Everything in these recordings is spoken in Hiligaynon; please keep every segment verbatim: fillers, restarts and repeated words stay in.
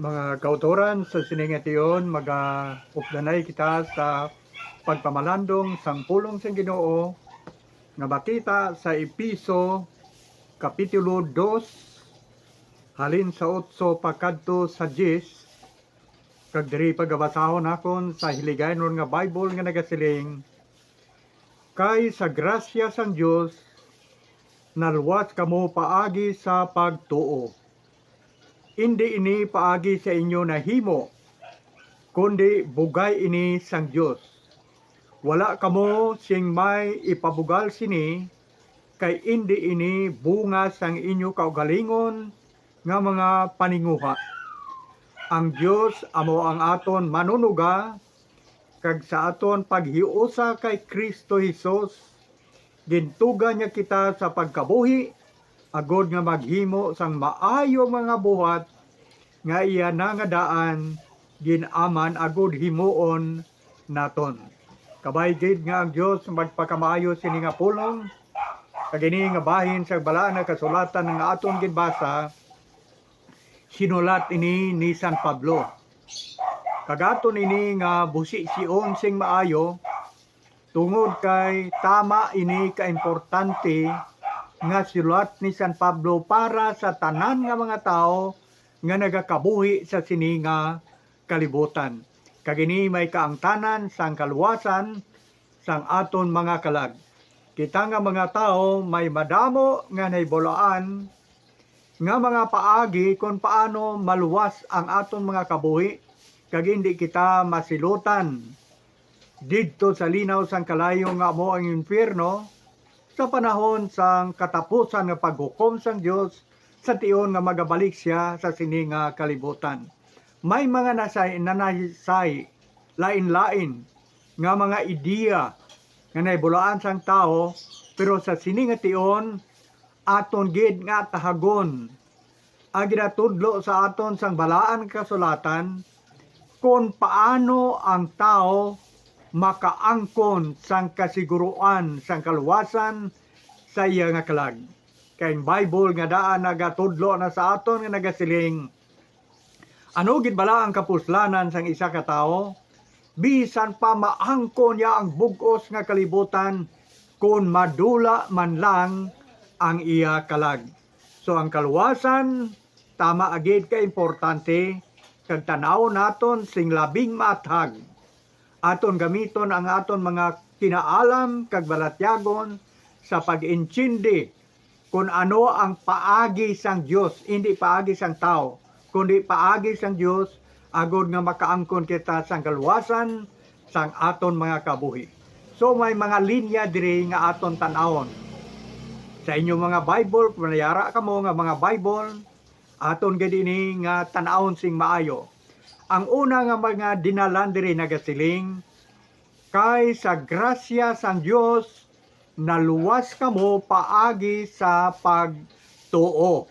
Mga kautoran, sa sini nga tion, magaupdanay kita sa pagpamalandong sang pulong sang Ginoo nga makita sa Efeso, Kapitulo dos, halin sa otso pakadto sa diyes, kag diri pagabasahon nakon sa Hiligaynon nga Bible nga nagasiling, "Kay sa grasya sang Dios, naluwas kamo paagi sa pagtuo. Indi ini paagi sa inyo nahimo, kundi bugay ini sang Dios. Wala kamo sing may ipabugal sini, kay indi ini bunga sang inyo kaugalingon nga mga paninguha. Ang Dios amo ang aton manunuga, kag sa aton paghiusa kay Cristo Jesus, gintuga niya kita sa pagkabuhi, agod nga maghimo sang maayo nga mga buhat nga iya na nga daan gin-aman agud himuon naton." Kabay gid nga ang Dios magpakamaayo sini nga pulong, kag ini nga bahin sa Balaan nga Kasulatan nga aton ginbasa, sinulat ini ni San Pablo. Kag aton ini nga busision sing maayo, tungod kay tama ini ka importante nga sinulat ni San Pablo para sa tanan nga mga tawo nga nagakabuhi sa sini nga kalibutan. Kag ini may kaangtanan sang kaluwasan sang aton mga kalag. Kita nga mga tawo may madamo nga nahibaluan nga mga paagi kon paano maluwas ang aton mga kabuhi, kag indi kita masilutan didto sa linaw sang kalayo nga amo ang impiyerno, sa panahon sang katapusan nga paghukom sang Dios, sa tion nga magabalik sia sa sini nga kalibutan. May mga nasay-, nanasay, lain-lain nga mga ideya nga nahibaluan sang tawo, pero sa sini nga tion, aton gid nga tahagon ang ginatudlo sa aton sang Balaan nga Kasulatan, kon paano ang tawo makaangkon sang kasiguruan sang kaluwasan sa iya nga kalag. Kay ang Bible nga daan nagatudlo na sa aton nga nagasiling, ano gid bala ang kapuslanan sang isa ka tawo? Bisan pa maangkon niya ang bug-os nga kalibutan, kon madula man lang ang iya kalag. So, ang kaluwasan, tama gid ka importante, kag tan-awon naton sing labing maathag. Aton gamiton ang aton mga kinaalam kag balatyagon sa pag-intindi kon ano ang paagi sang Dios, indi paagi sang tawo, kundi paagi sang Dios, agod nga makaangkon kita sang kaluwasan sang aton mga kabuhi. So, may mga linya diri nga aton tan-awon. Sa inyo mga Bible, kung may ara kamo nga mga Bible, aton gid ini nga tan-awon sing maayo. Ang una nga mga dinalan diri nagasiling, "Kay sa grasya sang Dios, naluwas kamo paagi sa pagtuo."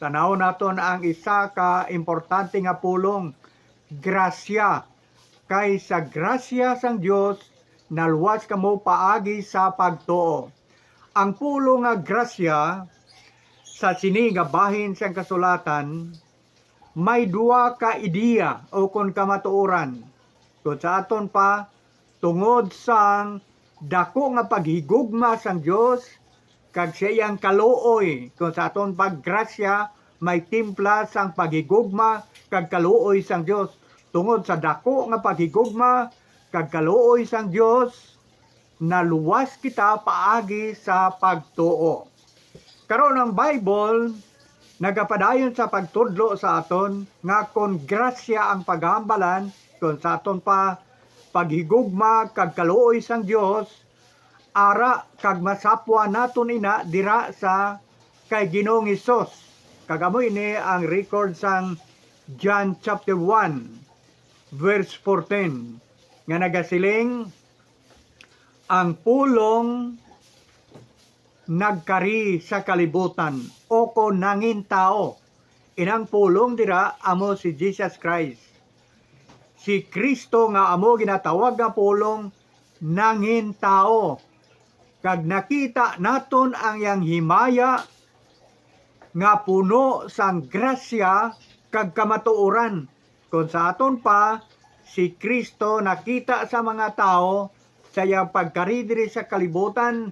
Tan-awon naton ang isa ka importante nga pulong, grasya. "Kay sa grasya sang Dios, naluwas kamo paagi sa pagtuo." Ang pulong nga grasya sa sini nga bahin sang kasulatan may duha ka ideya o kon kamatuoran. Kon sa aton pa, tungod sang dako nga paghigugma sang Dios kag sa iyang kaluoy, kon sa aton paggrasya, may timpla sang paghigugma kag kaluoy sang Dios. Tungod sa dako nga paghigugma kag kaluoy sang Dios, naluwas kita paagi sa pagtuo. Karon, ang Bible nagapadayon sa pagtudlo sa aton nga kon grasya ang paghambalan, kon sa aton pa paghigugma kag kaluoy sang Dios, ara kag masapwan naton ina dira sa kay Ginoong Hesus. Kag amo ini ang record sang John chapter one, verse fourteen, nga nagasiling, "Ang pulong nagkari sa kalibutan," o kon nangin tawo. Inang pulong dira amo si Jesus Christ. Si Cristo nga amo ginatawag nga pulong nangin tawo, kag nakita naton ang iyang himaya nga puno sang grasya kag kamatuoran. Kon sa aton pa, si Cristo nakita sa mga tawo sa iyang pagkari diri sa kalibutan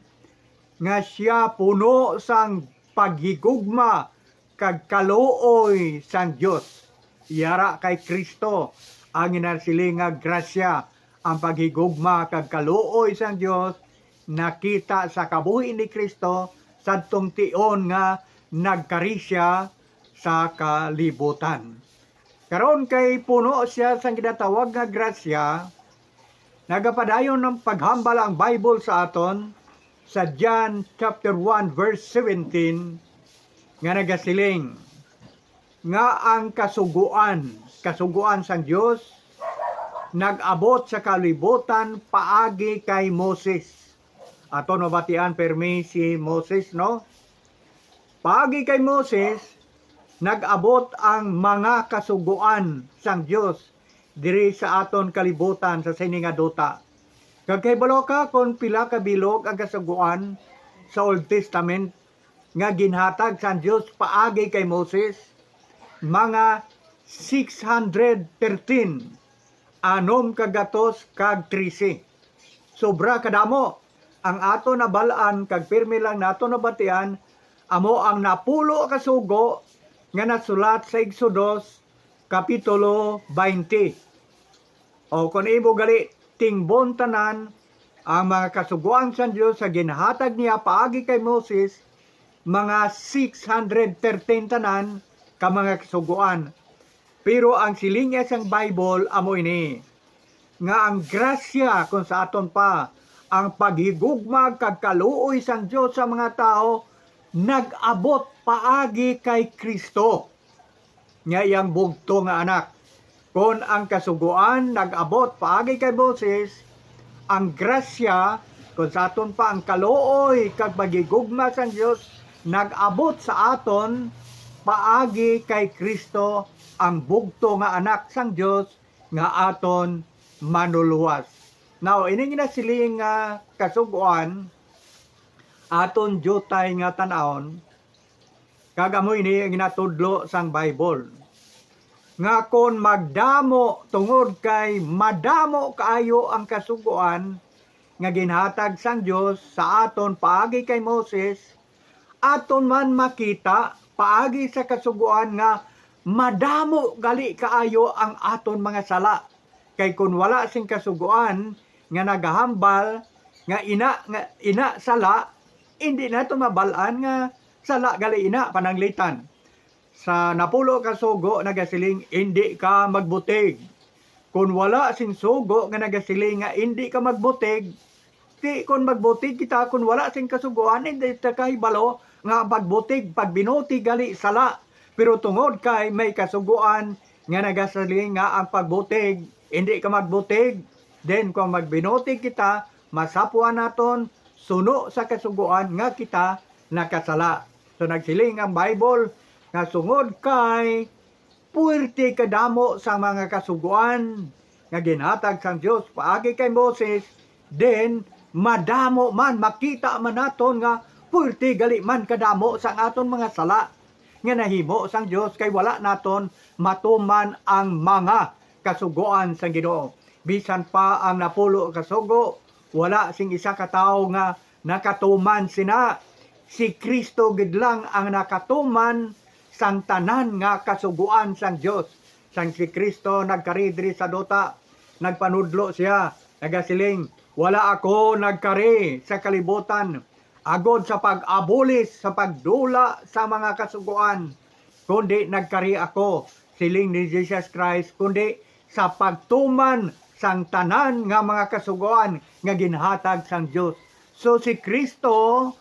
nga sia puno sang paghigugma kag kaluoy sang Dios. Yara kay Cristo ang ginasiling nga grasya, ang paghigugma kag kaluoy sang Dios nakita sa kabuhi ni Cristo sadtong tion nga nagkari sia sa kalibutan. Karon, kay puno sia sang ginatawag nga grasya, nagapadayon ang paghambal ang Bible sa aton sa John chapter one verse seventeen nga nagasiling nga ang kasugoan, kasugoan sang Dios nag-abot sa kalibutan paagi kay Moses. Aton mabatian pirmi si Moses, no? Paagi kay Moses, nag-abot ang mga kasugoan sang Dios diri sa aton kalibutan sa sini nga duta. Kag kahibalo ka kon pila ka bilog ang kasugoan sa Old Testament nga ginhatag sang Dios paagi kay Moses? Mga six hundred thirteen, anom ka gatos kag trese. Sobra kadamo. Ang aton nabal-an kag pirmi lang nato nabatian amo ang napulo ka sugo nga nasulat sa Exodus Kapitulo twenty. O kon imo gali tingbon tanan ang mga kasugoan sang Dios sa ginhatag niya paagi kay Moses, mga six hundred thirteen tanan ka mga kasugoan. Pero ang siling sang Bible amo ini, nga ang grasya kon sa aton pa, ang paghigugma kag kaluoy sang Dios sa mga tawo nag-abot paagi kay Cristo nga iyang bugto nga Anak. Kon ang kasugoan nag-abot paagi kay Moses, ang grasya, kon sa aton pa ang kaluoy kag paghigugma sang Dios, nag-abot sa aton paagi kay Cristo, ang bugto nga Anak sang Dios nga aton Manlulowas. Now, ini ginasiling nga kasugoan aton diutay nga tan-awon, kag amo ini ang ginatudlo sang Bible, nga kon magdamo, tungod kay madamo kaayo ang kasugoan nga ginhatag sang Dios sa aton paagi kay Moses, aton man makita paagi sa kasugoan nga madamo gali kaayo ang aton mga sala. Kay kon wala sing kasugoan nga nagahambal nga ina, nga ina sala, indi nato mabal-an nga sala gali ina, pananglitan. Sa napulo ka sugo nagasiling, "Indi ka magbutig." Kon wala sing sugo nga nagasiling nga indi ka magbutig, ti kon magbutig kita, kon wala sing kasugoan, indi ta kahibalo nga ang pagbutig, pagbinutig gali sala. Pero tungod kay may kasugoan nga nagasiling nga ang pagbutig, indi ka magbutig, then kung magbinutig kita, masapuan naton suno sa kasugoan nga kita nakasala. So nagsiling ang Bible nga sungod kay puwerte kadamo sang mga kasugoan nga ginhatag sang Dios paagi kay Moses, then madamo man, makita man naton nga puwerte gali man kadamo sang aton mga sala nga nahimo sang Dios, kay wala naton matuman ang mga kasugoan sang Ginoo. Bisan pa ang napulo ka sugo, wala sing isa ka tawo nga nakatuman sina. Si Cristo gid lang ang nakatuman sang tanan nga kasugoan sang Dios. Sang si Cristo nagkari diri sa duta, nagpanudlo sia, nagasiling, "Wala ako nagkari sa kalibutan agod sa pag-abulis sa pagdula sa mga kasugoan, kundi nagkari ako," siling ni Jesus Christ, "kundi sa pagtuman sang tanan nga mga kasugoan nga ginhatag sang Dios." So, si Cristo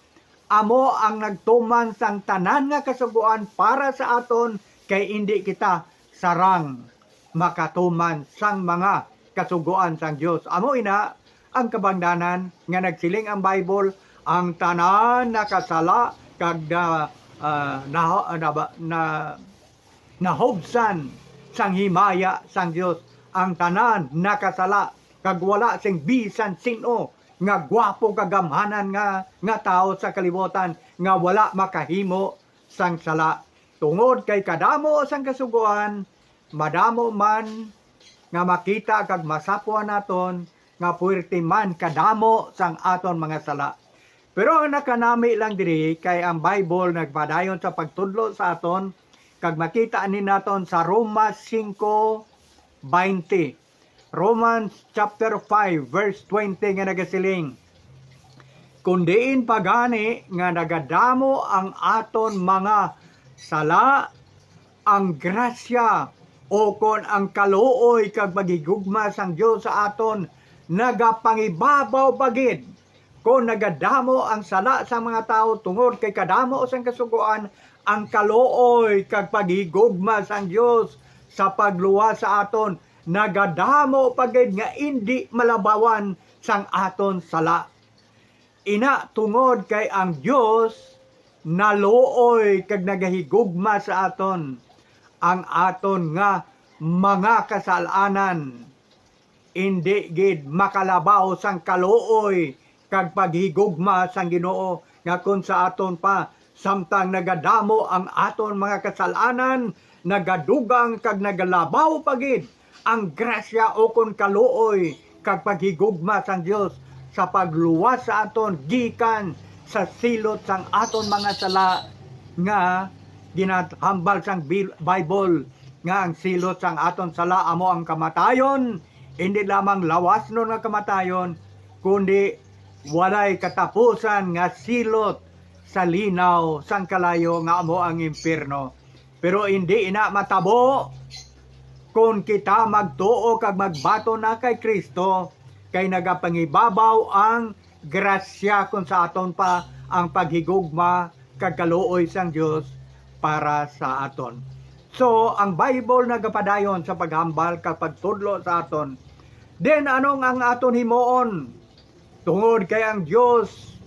amo ang nagtuman sang tanan nga kasugoan para sa aton, kay indi kita sarang makatuman sang mga kasugoan sang Dios. Amo ina ang kabangdanan nga nagsiling ang Bible, "Ang tanan nakasala kag na, ah, na, na, na, nahubsan sang himaya sang Dios." Ang tanan nakasala, kag wala sing bisan sin-o nga gwapo, kagamhanan nga, nga tawo sa kalibutan nga wala makahimo sang sala. Tungod kay kadamo sang Kasugoan, madamo man nga makita kag masapwan naton nga puwerte man kadamo sang aton mga sala. Pero ang nakanami lang diri kay ang Bible nagpadayon sa pagtudlo sa aton, kag makita ni naton sa Roma singko baynte, Romans chapter five, verse twenty, nga nagasiling, "Kon diin pa gani nga nagadamo ang aton mga sala, ang grasya, o kon ang kaluoy kag paghigugma sang Dios sa aton nagapangibabaw pa gid. Kon nagadamo ang sala sang mga tawo tungod kay kadamo sang Kasugoan, ang kaluoy kag paghigugma sang Dios sa pagluwas sa aton nagadamo pa gid nga indi malabawan sang aton sala. Ina, tungod kay ang Dios naluoy kag nagahigugma sa aton, ang aton nga mga kasal-anan indi gid makalabaw sang kaluoy kag paghigugma sang Ginoo, nga kon sa aton pa, samtang nagadamo ang aton mga kasal-anan, nagadugang kag nagalabaw pa gid ang grasya, o kon kaluoy kag paghigugma sang Dios sa pagluwas sa aton gikan sa silot sang aton mga sala nga ginahambal sang Bil-, Bible, nga ang silot sang aton sala amo ang kamatayon, indi lamang lawasnon nga kamatayon, kundi walay katapusan nga silot sa linaw sang kalayo nga amo ang impyerno. Pero indi ina matabo kon kita magtuo kag magbaton na kay Cristo, kay nagapangibabaw ang grasya kon sa aton pa ang paghigugma kag kaluoy sang Dios para sa aton. So, ang Bible nagapadayon sa paghambal kag pagtudlo sa aton. Then, anong ang aton himuon? Tungod kay ang Dios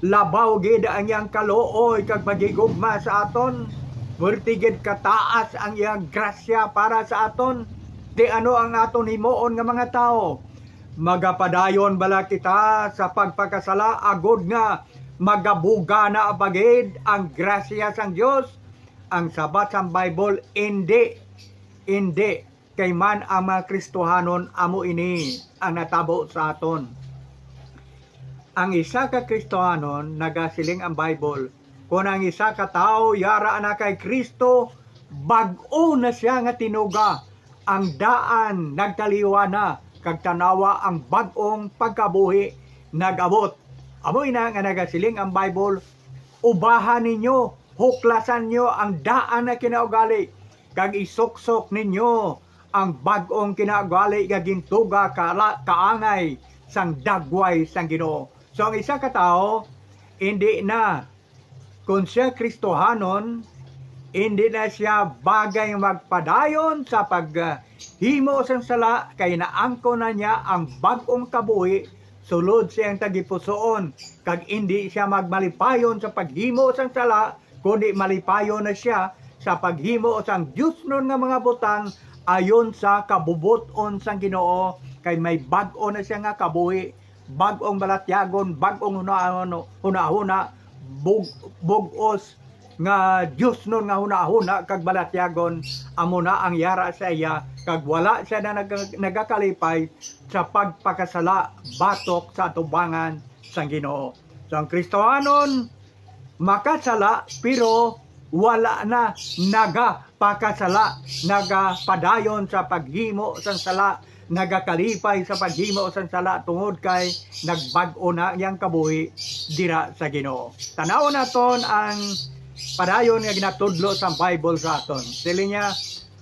labaw gid ang iyang kaluoy kag paghigugma sa aton, puwerte gid kataas ang iyang grasya para sa aton. Di ano ang aton himuon nga mga tawo? Magapadayon bala kita sa pagpakasala agod nga magabuga na pa gid ang grasya sang Dios? Ang sabat sang Bible, indi. Indi. Kay man ang mga Kristohanon, amo ini ang natabo sa aton. Ang isa ka Kristohanon, nagasiling ang Bible, kon ang isa ka tawo yara na kay Cristo, bag-o na sia nga tinuga, ang daan nagtaliwan na, kag tanawa, ang bag-ong pagkabuhi nag-abot. Amo ina nga nagasiling ang Bible, ubahan ninyo, huklasan nyo ang daan na kinaugali, kag isuksok ninyo ang bag-ong kinaugali nga gintuga kala-, kaangay sang dagway sang Ginoo. So, ang isa ka tawo, indi na, kon sia Kristohanon, indi na sia bagay magpadayon sa paghimo sang sala, kay naangkon na niya ang bag-ong kabuhi sulod sa iyang tagipusoon, kag indi sia magmalipayon sa paghimo sang sala, kundi malipayon na sia sa paghimo sang diosnon nga mga butang ayon sa kabubot-on sang Ginoo, kay may bag-o na sia nga kabuhi, bag-ong balatyagon, bag-ong hunahuna, hunahuna, bug-, bug-os nga diosnon nga hunahuna kag balatyagon, amo na ang yara sa iya, kag wala sia na nag-, nagakalipay sa pagpakasala batok sa atubangan sang Ginoo. So, ang Kristohanon makasala, pero wala na nagapakasala, nagapadayon sa paghimo sang sala, nagakalipay sa paghimo sang sala, tungod kay nagbag-o na iyang kabuhi dira sa Ginoo. Tan-awon naton ang padayon nga ginatudlo sang Bible sa aton. Siling niya,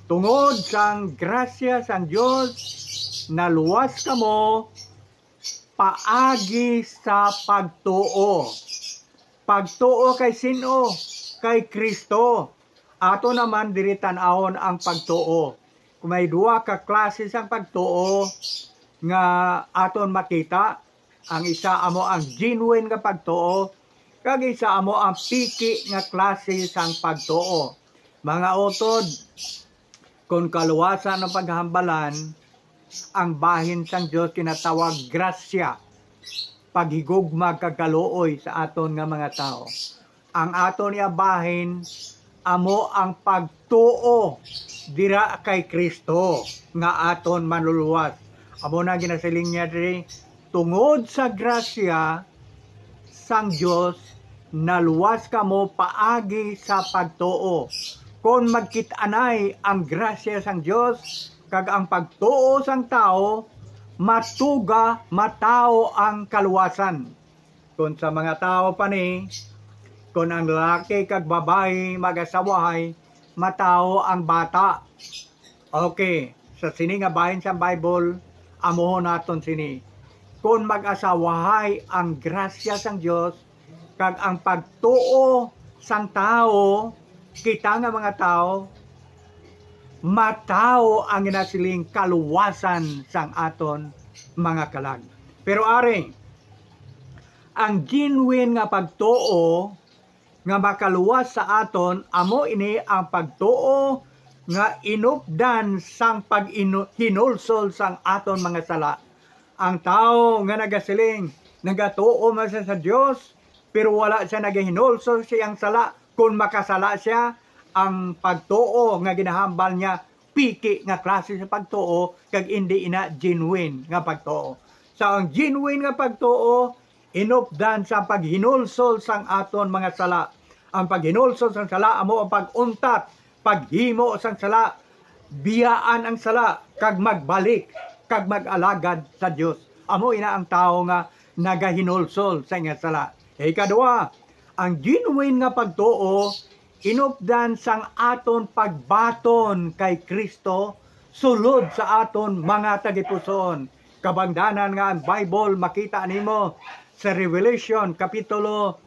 "Tungod sang grasya sang Dios, naluwas kamo paagi sa pagtuo." Pagtuo kay sin-o? Kay Cristo. Ato naman diri tan-awon ang pagtuo. Kung may duha ka klase sang pagtuo nga aton makita, ang isa amo ang genuine nga pagtuo, kag isa amo ang piki nga klase sang pagtuo. Mga utod, kon kaluwasan ang paghambalan, ang bahin sang Dios ginatawag grasya, paghigugma kag kaluoy sa aton nga mga tawo. Ang aton iya bahin amo ang pagtuo dira kay Cristo nga aton Manluluwas. Amo na ang ginasiling niya diri, "Tungod sa grasya sang Dios, naluwas kamo paagi sa pagtuo." Kon magkit-anay ang grasya sang Dios kag ang pagtuo sang tawo, matuga matawo ang kaluwasan. Kon sa mga tawo pa ni, kon ang lalaki kag babayi mag-asawahay, matawo ang bata. Okay, sa sini nga bahin sang Bible, amuhon naton sini. Kon mag-asawahay ang grasya sang Dios kag ang pagtuo sang tawo, kita nga mga tawo, matawo ang ginasiling kaluwasan sang aton mga kalag. Pero ari, ang genuine nga pagtuo nga makaluwas sa aton, amo ini ang pagtuo nga inupdan sang pag-inu-, hinulsol sang aton mga sala. Ang tawo nga nagasiling, nagatuo man siya sa Dios, pero wala siya nagahinulsol sa iyang sala. Kon makasala siya, ang pagtuo nga ginahambal niya, piki nga klase sa pagtuo, kag indi ina genuine nga pagtuo. Sa ang genuine nga pagtuo, inupdan sa paghinulsol sang aton mga sala. Ang paghinulsol sang sala amo ang pag-untat, paghimo sang sala, biyaan ang sala, kag magbalik, kag mag-alagad sa Dios. Amo ina ang tawo nga nagahinulsol sa iyang sala. Ikadua, ang genuine nga pagtuo inupdan sang aton pagbaton kay Cristo sulod sa aton mga tagipusoon. Kabangdanan nga ang Bible makita nimo sa Revelation Kapitulo,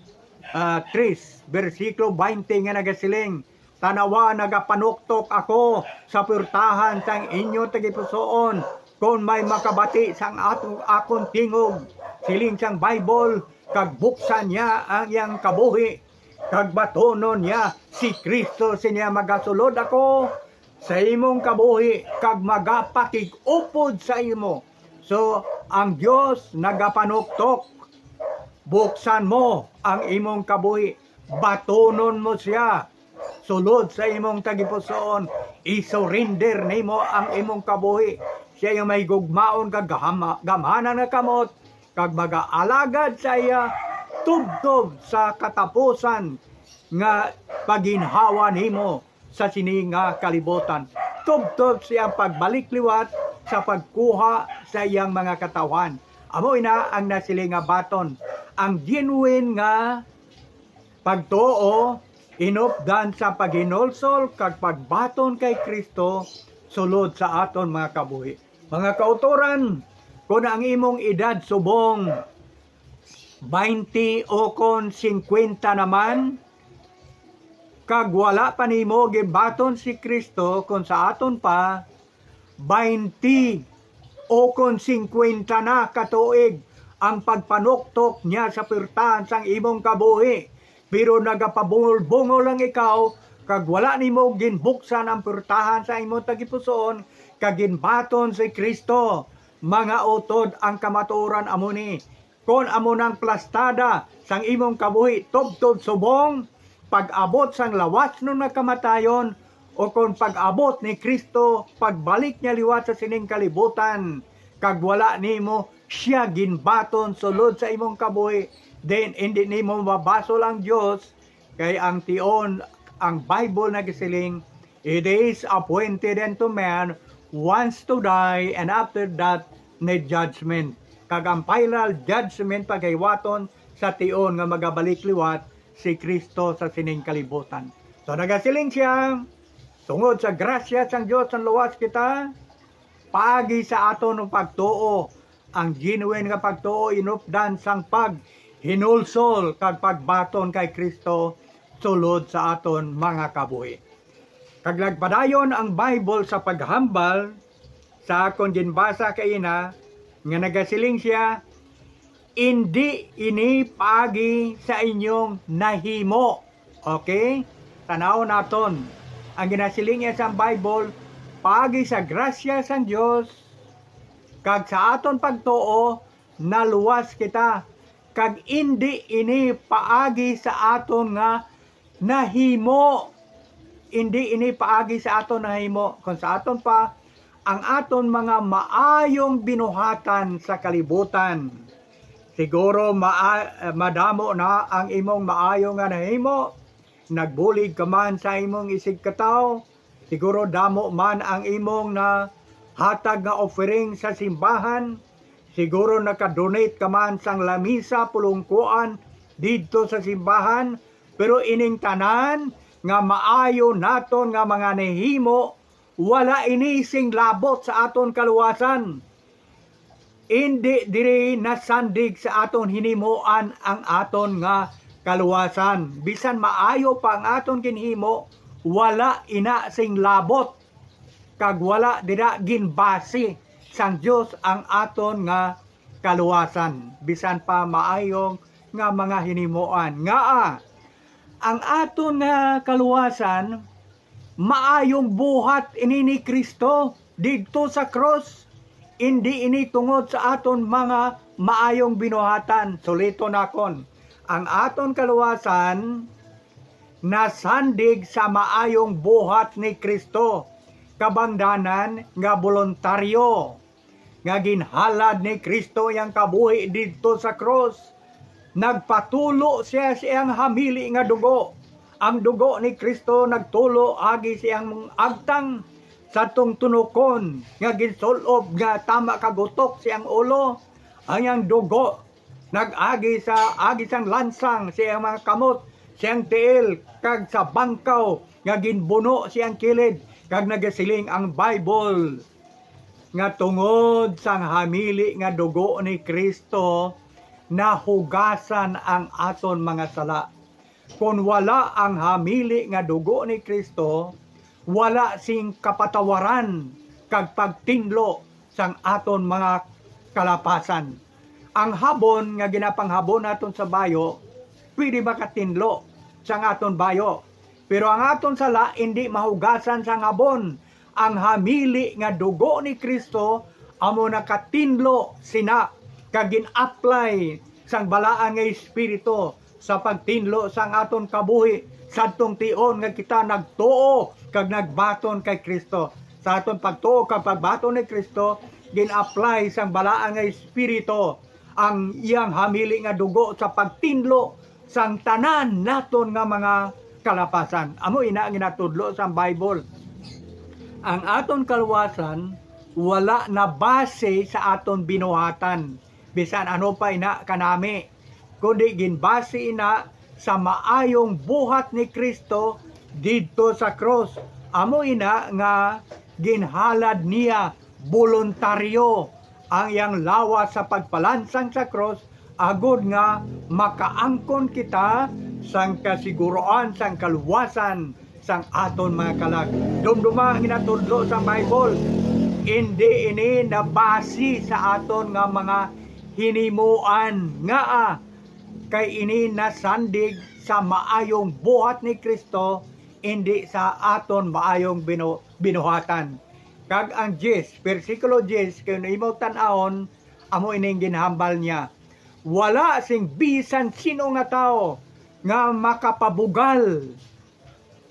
ah, tres, bersikulo twenty nga nagasiling, "Tanawa, nagapanuktok ako sa puwertahan sang inyo tagipusoon. Kon may makabati sang ato, akon tingog," siling sang Bible, "kag buksan niya ang iyang kabuhi, kag batunon niya si Cristo, sining niya, magasulod ako sa imong kabuhi kag magapakig-upod sa imo." So, ang Dios nagapanuktok, "Buksan mo ang imong kabuhi, batunon mo siya sulod sa imong tagipusoon, i-surrender nimo ang imong kabuhi sa iyang mahigugmaon kag gahama-, gamhanan nga kamot, kag magaalagad sa iya tubtob sa katapusan nga pagginhawa nimo sa sini nga kalibutan, tubtob sa iyang pagbalik liwat sa pagkuha sa iyang mga katawhan." Amo ina ang nasiling nga baton, ang genuine nga pagtuo, inupdan sa paghinulsol kag pagbaton kay Cristo sulod sa aton mga kabuhi. Mga kautoran, kon ang imong edad subong twenty o kon singkwenta naman, kag wala pa nimo gibaton si Cristo, kon sa aton pa, twenty o kon singkwenta na ka tuig ang pagpanuktok niya sa puwertahan sang imong kabuhi, pero nagapabungol-bungol lang ikaw, kag wala nimo ginbuksan ang puwertahan sa imong tagipusoon, kag ginbaton si Cristo. Mga utod, ang kamatuoran amo ni, kon amo nang plastada sang imong kabuhi tubtob subong pag-abot sang lawasnon nga kamatayon, o kon pag-abot ni Cristo, pagbalik niya liwat sa sining kalibutan, kag wala nimo siya ginbaton sulod sa imong kabuhi, then indi nimo mabasol ang Dios, kay ang tion, ang Bible nagasiling, "It is appointed unto man once to die, and after that, the judgment." Kag ang final judgment paghiwaton sa tion nga magabalik liwat si Cristo sa sining kalibutan. So, nagasiling siya, "Tungod sa grasya sang Dios, naluwas kita paagi sa aton pagtuo." Ang genuine nga pagtuo inupdan sang paghinulsol kag pagbaton kay Cristo sulod sa aton mga kabuhi. Kag nagpadayon ang Bible sa paghambal sa akon ginbasa kaina, nga nagasiling siya, "Indi ini paagi sa inyong nahimo." Okay? Tanaw naton. Ang ginasiling niya sa Bible, paagi sa grasya sang Dios, kag sa aton pagtuo, naluwas kita, kag indi ini paagi sa aton nga nahimo. Indi ini paagi sa aton nahimo, kon sa aton pa, ang aton mga maayong binuhatan sa kalibutan. Siguro maa-, madamo na ang imong maayo nga nahimo. Nagbulig ka man sa imong isigkatawo. Siguro damo man ang imong nahatag nga offering sa simbahan. Siguro naka-donate ka man sang lamisa, pulungkuan didto sa simbahan. Pero ining tanan nga maayo naton nga mga nahimo, wala ini sing labot sa aton kaluwasan. Indi diri nasandig sa aton hinimoan ang aton nga kaluwasan. Bisan maayo pa ang aton ginhimo, wala ina sing labot, kag wala dira ginbase sang Dios ang aton nga kaluwasan, bisan pa maayo nga mga hinimoan. Ngaa, ang aton nga kaluwasan, maayong buhat ini ni Cristo didto sa krus. Indi ini tungod sa aton mga maayong binuhatan. Suliton nakon, ang aton kaluwasan nasandig sa maayong buhat ni Cristo, kabangdanan nga boluntaryo, nga ginhalad ni Cristo iyang kabuhi didto sa krus. Nagpatulo siya sa iyang hamili nga dugo. Ang dugo ni Cristo nagtulo agi sa iyang agtang, sa tungtunokon nga ginsul-ob nga tama kag utok sa iyang ulo. Ang iyang dugo nag-agi sa agi sang lansang sa iyang mga kamot, sa iyang tiil, kag sa bangkaw nga ginbuno sa iyang kilid. Kag nagasiling ang Bible nga tungod sang hamili nga dugo ni Cristo, nahugasan ang aton mga sala. Kon wala ang hamili nga dugo ni Cristo, wala sing kapatawaran kag pagtinlo sang aton mga kalapasan. Ang habon nga ginapanghabo naton sa bayo, pwede makatinlo sang aton bayo. Pero ang aton sala indi mahugasan sang habon. Ang hamili nga dugo ni Cristo amo nakatinlo sina, kag gin-apply sang Balaan nga Espiritu sa pagtinlo sang aton kabuhi, sadtong tion nga kita nagtuo kag nagbaton kay Cristo. Sa aton pagtuo kag pagbaton ni Cristo, gin-apply sang Balaan nga Espiritu ang iyang hamili nga dugo sa pagtinlo sang tanan naton nga mga kalapasan. Amo ina ang ginatudlo sang Bible. Ang aton kaluwasan wala nabase sa aton binuhatan, bisan ano pa ina kanami, kundi ginbase ina sa maayong buhat ni Cristo didto sa krus. Amo ina nga ginhalad niya boluntaryo ang iyang lawas sa pagpalansang sa krus, agod nga makaangkon kita sang kasiguruan sang kaluwasan sang aton mga kalag. Dumduma ang ginatudlo sa Bible. Indi ini nabasi sa aton nga mga hinimuan, ngaa kay ini nasandig sa maayong buhat ni Cristo, indi sa aton maayong binu-, binuhatan. Kag ang diyes, bersikulo diyes, kay imo tan-awon, amo ining ginhambal niya, "Wala sing bisan sin-o nga tawo nga makapabugal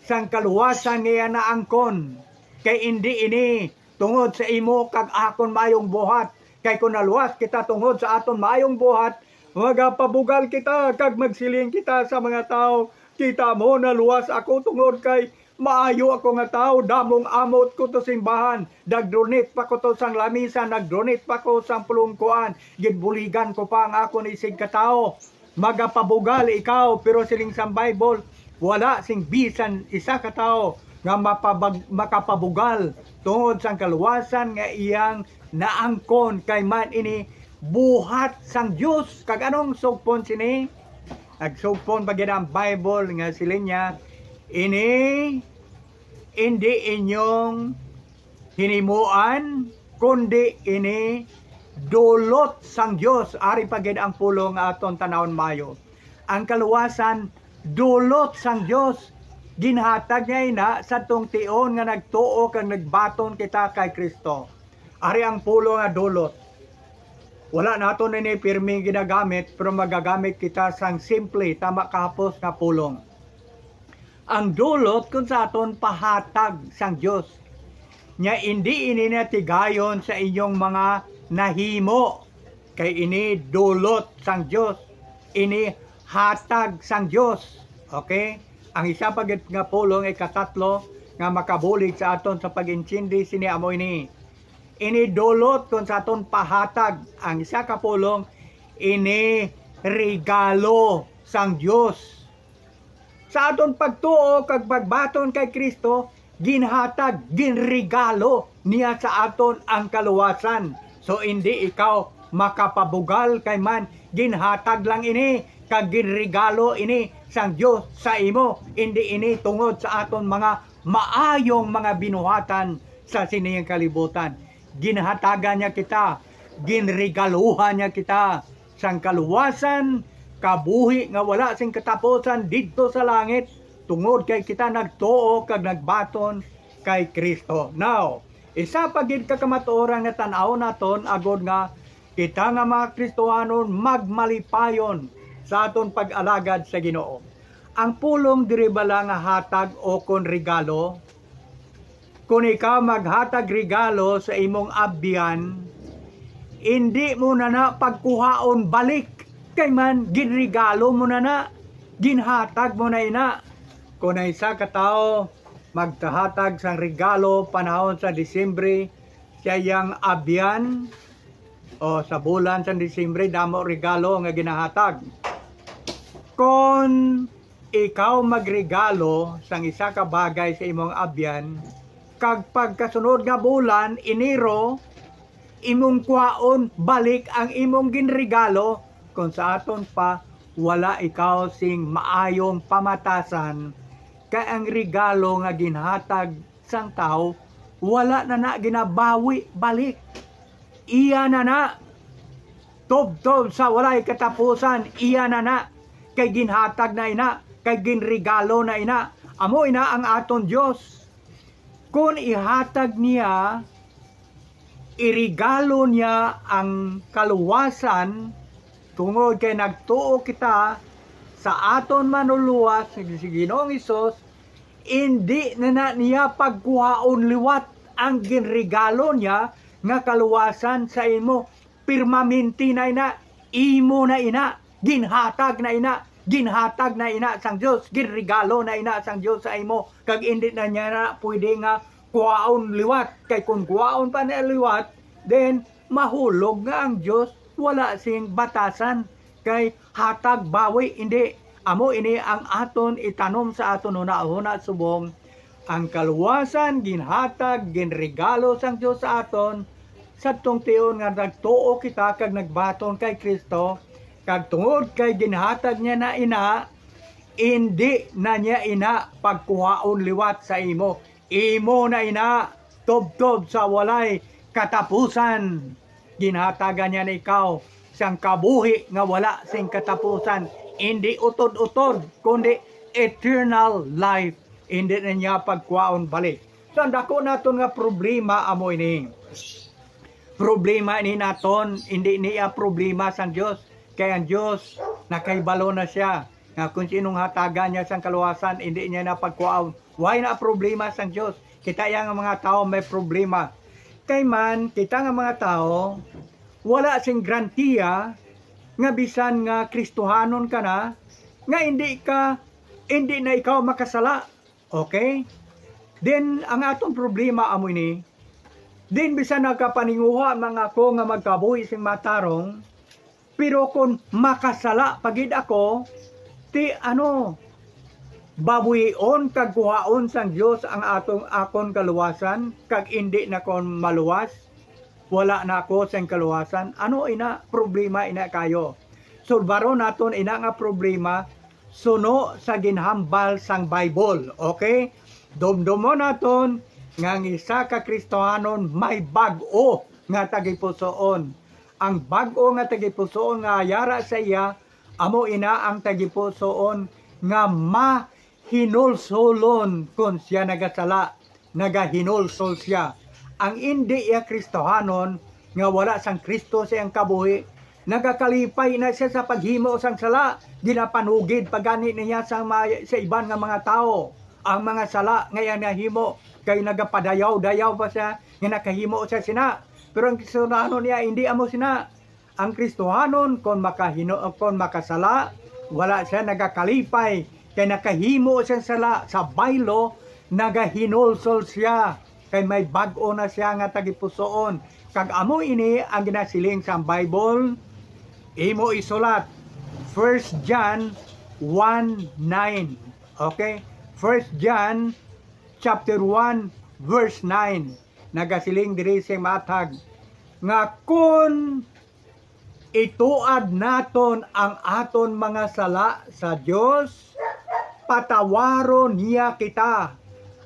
sang kaluwasan nga iya naangkon, kay indi ini tungod sa imo kag akon maayong buhat. Kay kon naluwas kita tungod sa aton maayong buhat, magapabugal kita kag magsiling kita sa mga tawo, 'Kita mo, naluwas ako tungod kay maayo ako nga tawo, damong amot ko to simbahan, nag-donate pa ko to sang lamisa, nag-donate pa ko sang pulungkuan, ginbuligan ko pa ang akon isigkatawo.' Magapabugal ikaw, pero siling sang Bible, wala sing bisan isa ka tawo nga mapabag-, makapabugal tungod sang kaluwasan nga iyang naangkon, kay man ini buhat sang Dios. Kag anong sugpon sini? Nagsugpon pa gid ang Bible nga siling niya, "Ini indi inyong hinimuan, kundi ini dulot sang Dios." Ari pa gid ang pulong nga aton tanawon maayo. Ang kaluwasan, dulot sang Dios. Ginhatag niya ina sa tungtion nga nagtuo kag nagbaton kita kay Cristo. Ari ang pulong nga dulot. Wala naton ini pirmi ginagamit, pero magagamit kita sang simple, tama kahapos nga pulong. Ang dulot kon sa aton pahatag sang Dios, nya indi ini natigayon sa inyong mga nahimo, kay ini dulot sang Dios, ini hatag sang Dios. Okay? Ang isa pa gid nga pulong, ikatatlo, nga makabulig sa aton sa pag-intindi sini amo ini. Ini dulot kon sa aton pahatag. Ang isa ka pulong, ini regalo sang Dios. Sa aton pagtuo kag pagbaton kay Cristo, ginhatag, ginregalo niya sa aton ang kaluwasan. So, indi ikaw makapabugal kay man ginhatag lang ini kag ginregalo ini sang Dios sa imo, indi ini tungod sa aton mga maayong mga binuhatan sa sini nga kalibutan. Ginhatagan niya kita, ginregaluhan niya kita sang kaluwasan, kabuhi nga wala sing katapusan didto sa langit, tungod kay kita nagtuo kag nagbaton kay Cristo. Now, isa pa gid ka kamatuoran nga tan-awon naton, agod nga kita nga mga Kristohanon magmalipayon sa aton pag-alagad sa Ginoo. Ang pulong diri bala nga hatag o kon regalo? Kon ikaw maghatag regalo sa imong abyan, indi mo na na pagkuhaon balik, kay man ginregalo mo na na, ginhatag mo na ina. Kon ang isa ka tawo magtahatag sang regalo panahon sa Disyembre sa iyang abyan, o sa bulan sang Disyembre, damo regalo nga ginahatag. Kon ikaw magregalo sang isa ka bagay sa imong abyan, kag pagkasunod nga bulan, Enero, imong kuhaon balik ang imong ginregalo, kon sa aton pa, wala ikaw sing maayong pamatasan, kay ang regalo nga ginhatag sang tawo, wala na na ginabawi balik. Iya na na. Tubtob sa walay katapusan, iya na na. Kay ginhatag na ina, kay ginregalo na ina. Amo ina ang aton Dios. Kon ihatag niya, iregalo niya ang kaluwasan, tungod kay nagtuo kita sa aton Manluluwas, si Ginoong Hesus, indi na, na niya pagkuhaon liwat ang ginregalo niya nga kaluwasan sa imo. Permanente na ina, imo na ina, ginhatag na ina, ginhatag na ina sang Dios, ginregalo na ina sang Dios sa imo, kag indi na niya na pwede nga kuhaon liwat, kay kon kuhaon pa niya liwat, then mahulog nga ang Dios wala sing batasan, kay hatag bawi indi. Amo ini ang aton itanom sa aton hunahuna subong ang kaluwasan ginhatag, ginregalo sang Dios sa aton, sadtong tion nga nagtuo kita kag nagbaton kay Cristo, kag tungod kay ginhatag niya na ina, indi na niya ina pagkuhaon liwat sa imo. Imo na ina, tubtob sa walay katapusan. Ginhatagan niya na ikaw sang kabuhi nga wala sing katapusan, indi utod-utod, kundi eternal life. Indi na niya pagkuhaon balik. So, ang dako naton nga problema amo ini. Problema ini naton, indi niya problema sang Dios. Kay ang Dios, nakahibalo na siya nga kung sinong hatagan niya sang kaluwasan, indi niya na pagkuhaon. Why na problema sang Dios? Kita iya nga mga tawo may problema. Kay man, kita nga mga tawo, wala sing garantiya nga bisan nga Kristohanon ka na, nga indi ka, indi na ikaw makasala. Okay? Then, ang aton problema amo ini, then bisan nakapaninguha man ako nga magkabuhi sing matarong, pero kon makasala pa gid ako, ti ano, babuhion kag kuhaon sang Dios ang atong, akon kaluwasan, kag indi na kon maluwas, wala na ako sing kaluwasan. Ano ina, problema ina kayo. Sulbaron naton ina nga problema suno sa ginhambal sang Bible. Okay? Dumdumon naton nga ang isa ka Kristohanon may bag-o nga tagipusoon. Ang bag-o nga tagipusoon nga yara sa iya, amo ina ang tagipusoon nga mahinulsolon kon sia nagasala, nagahinulsol sia. Ang indi iya Kristohanon nga wala sang Kristo sa iyang kabuhi, Nagakalipay na sia sa paghimo sang sala, ginapanugid pa gani niya sa, ma- sa iban nga mga tawo ang mga sala nga iya nahimo, kay nagapadayaw-dayaw pa sia nga nakahimo sia sina. Pero ang Kristohanon niya, hindi amo sina. Ang Kristohanon, kon makahino-, kon makasala, wala sia nagakalipay, kay nakahimo sia sala sa baylo, nagahinulsol sia, kay may bag-o na sia nga tagipusoon. Kag amo ini ang ginasiling sang Bible, imo isulat, First John one nine. Okay? First John chapter one, verse nine. Nagasiling diri sing maathag nga kon ituad naton ang aton mga sala sa Dios, patawaron niya kita.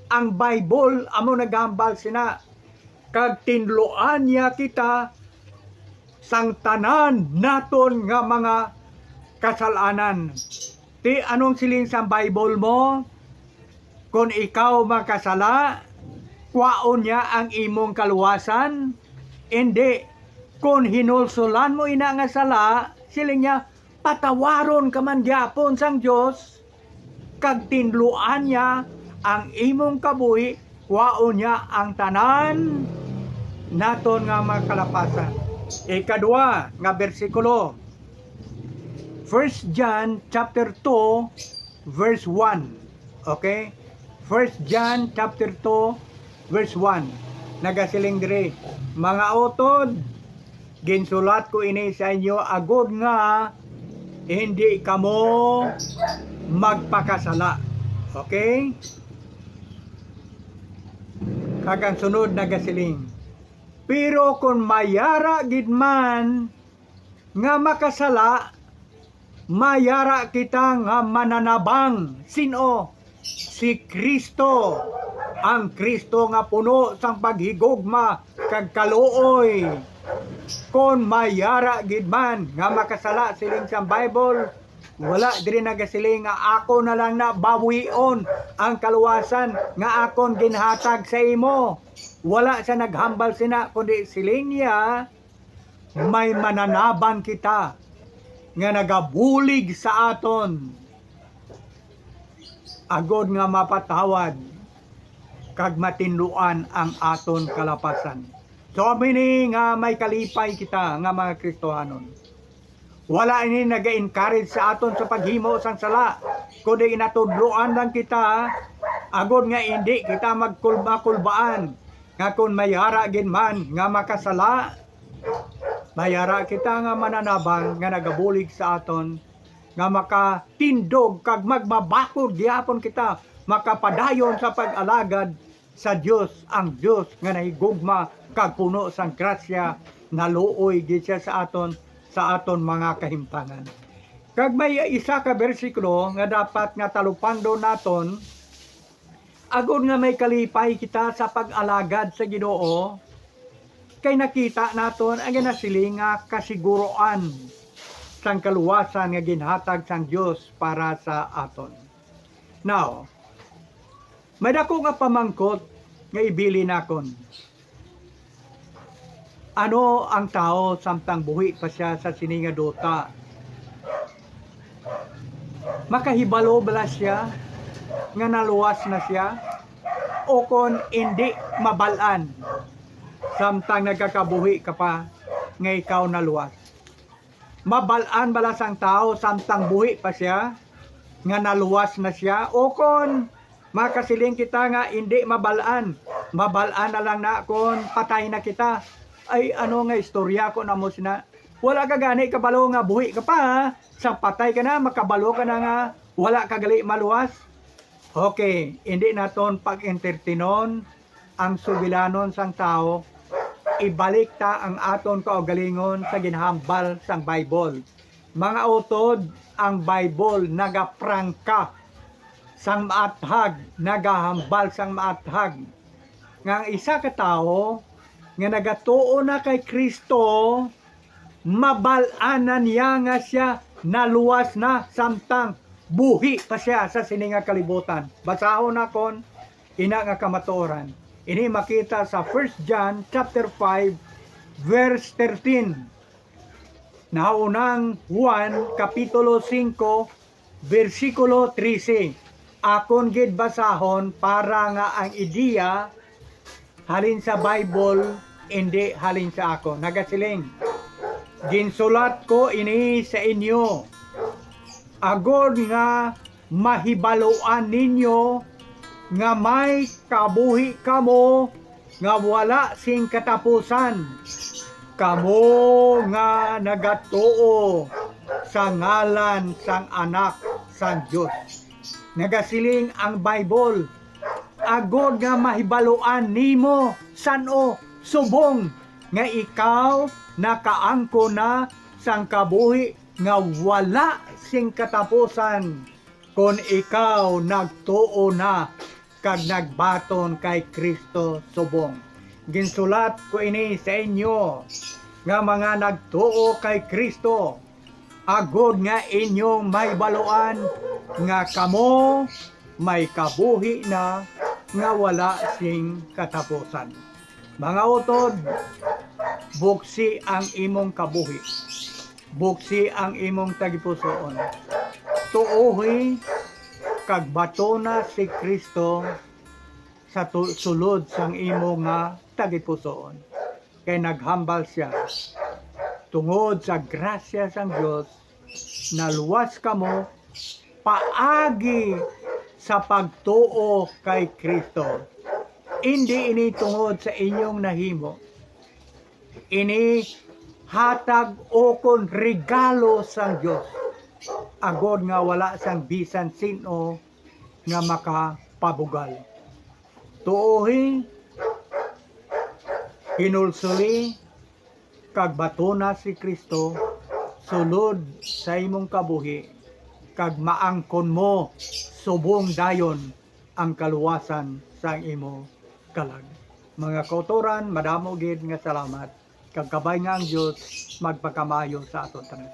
Ang Bible amo naghambal sina, kag tinluan niya kita sang tanan naton nga mga kasalanan. Ti, anong siling sang Bible mo? Kon ikaw makasala, kwaon niya ang imong kaluwasan? Indi. Kon hinulsulan mo ina nga sala, siling niya, patawaron ka man gyapon sang Dios, kag tinluan niya ang imong kabuhi, kwaon niya ang tanan naton nga mga kalapasan. Ikadua nga bersikulo, First John chapter two, verse one. Okay? First John chapter two, verse one. Nagasiling diri, "Mga utod, ginsulat ko ini sa inyo agod nga hindi kamo magpakasala." Okay? Kag ang sunod nagasiling, "Pero kon may ara gid man nga makasala, may ara kita nga mananabang." Sin-o? Si Cristo, ang Cristo nga puno sang paghigugma kag kaluoy. Kon may ara gid man nga makasala, siling sang Bible, wala diri nagasiling nga ako na lang na bawion ang kaluwasan nga akon ginhatag sa imo. Wala siya naghambal sina, kundi siling niya, may mananabang kita nga nagabulig sa aton, agod nga mapatawad kag matinluan ang aton kalapasan. So, amo ini nga may kalipay kita nga mga Kristohanon. Wala ini naga-encourage sa aton sa paghimo sang sala, kundi ginatudloan lang kita, agod nga indi kita magkul-, makulbaan, nga kon may ara gid man nga makasala, may ara kita nga mananabang nga nagabulig sa aton, nga makatindog kag magmabakod gihapon kita, makapadayon sa pag-alagad sa Dios, ang Dios nga nahigugma kag puno sang grasya, naluoy gid siya sa aton, sa aton mga kahimtangan. Kag may isa ka bersikulo nga dapat nga talupandon naton, agod nga may kalipay kita sa pag-alagad sa Ginoo, kay nakita naton ang ginasiling nga kasiguruan sang kaluwasan nga ginhatag sang Dios para sa aton. Now, may dako nga pamangkot nga ibilin nakon. Ano ang tawo samtang buhi pa sia sa sini nga duta? Makahibalo bala sia nga naluwas na sia? O kon indi mabal-an samtang nagakabuhi ka pa nga ikaw naluwas? Mabal-an bala sang tawo samtang buhi pa sia nga naluwas na sia? O kon makasiling kita nga indi mabal-an, mabal-an na lang na kon patay na kita. Ay, ano nga istorya ko na mo sina? Wala ka gani kabalo nga buhi ka pa, ha? Sang patay ka na, makabalo ka na nga wala ka gali maluwas. Okay, hindi naton pag-entertainon ang sugilanon sang tawo. Ibalik ta ang aton kaugalingon sa ginhambal sang Bible. Mga utod, ang Bible nagaprangka sang maathag, nagahambal sang maathag, nga ang isa ka tawo nga nagatuo na kay Kristo, mabal-an na niya nga sia naluwas na samtang buhi pa sia sa sini nga kalibutan. Basahon nakon ina nga kamatuoran. Ini makita sa First John chapter five, verse thirteen. Naunang Juan, Kapitulo singko, bersikulo trese. Akon gid basahon para nga ang ideya halin sa Bible, indi halin sa akon. Nagasiling, "Ginsulat ko ini sa inyo, agod nga mahibaluan ninyo nga may kabuhi kamo nga wala sing katapusan, kamo nga nagatuo sa ngalan sang Anak sang Dios." Nagasiling ang Bible, "Agod nga mahibaluan nimo san-o subong nga ikaw nakaangkon na sang kabuhi nga wala sing katapusan, kon ikaw nagtuo na kag nagbaton kay Cristo subong." Ginsulat ko ini sa inyo nga mga nagtuo kay Cristo, agod nga inyong mahibaluan nga kamo may kabuhi na nga wala sing katapusan. Mga utod, buksi ang imong kabuhi. Buksi ang imong tagipusoon. Tuohi kag batona si Cristo sa tu-, sulod sang imo nga tagipusoon. Kay naghambal sia, "Tungod sa grasya sang Dios, naluwas kamo paagi sa pagtuo kay Cristo." Indi ini tungod sa inyong nahimo. Ini hatag ukon regalo sang Dios, agod nga wala sang bisan sin-o nga makapabugal. Tuohi, hinulsoli, kag batona si Cristo sulod sa imong kabuhi, kag maangkon mo subong dayon ang kaluwasan sang imo kalag. Mga kautoran, madamo gid nga salamat, kag kabay nga ang Dios magpakamaayo sa aton tanan.